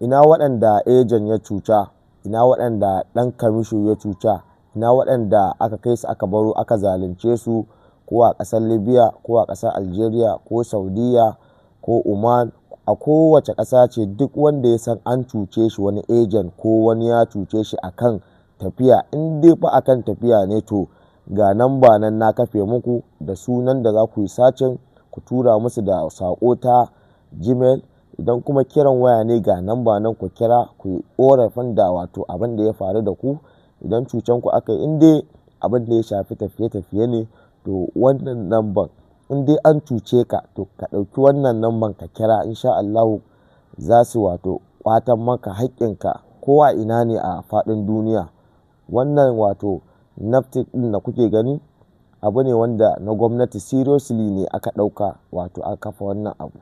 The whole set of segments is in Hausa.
Ina waɗanda agent ya cuta, ina waɗanda ɗan kamisho ya cuta, ina waɗanda aka kai su aka baro aka zalunce su, ko a ƙasar Libya ko a ƙasar Algeria ko Saudiya ko Oman, a kowace ƙasa ce, duk wanda ya san an cuce shi, wani agent ko wani ya cuce shi akan tafiya, in dai fa akan tafiya ne, to ga namba nan na kafe muku da sunan da za ku yi searching ku tura musu da saƙo ta Gmail. Idan kuma kiran waya ne, ga namba nan, ku kira ku yi ƙorafin da wato abin da ya faru da ku. Idan cucan ku aka yi, in dai abin da ya shafi tafiye-tafiye ne, to wannan namban, in dai an cuce ka, to ka ɗauki wannan namban ka kira, insha Allahu za su wato ƙwatan maka haƙƙinka ko a ina ne a faɗin duniya. Wannan wato NAPTIP ɗin da kuke gani abu ne wanda na gwamnati, seriously ne aka ɗauka, wato aka kafa wannan abu.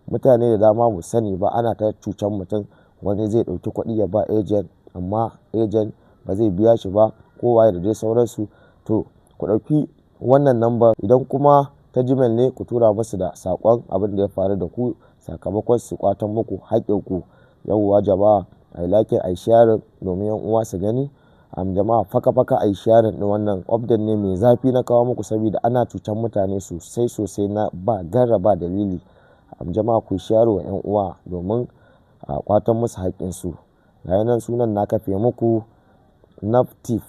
Mutane da dama ba sani ba, ana ta cucan mutum. Wani zai ɗauki kuɗi ya ba agent, amma agent ba zai biya shi ba, ko waye da dai sauransu. To ku ɗauki wannan number, idan kuma ta Gmail ne, ku tura musu da saƙon abin da ya faru da ku sakamakon su ƙwatan muku haƙƙinku. Yauwa jama'a, a yi like, a yi sharing domin 'yan uwa su gani. Jama'a, faka faka a yi sharing ɗin wannan update ne mai zafi na kawo muku, saboda ana cutan mutane sosai sosai na ba gaira ba dalili. Jama'a, ku share wa 'yan uwa domin a ƙwatan musu haƙƙinsu. Ga nan sunan na kafe muku, NAPTIP.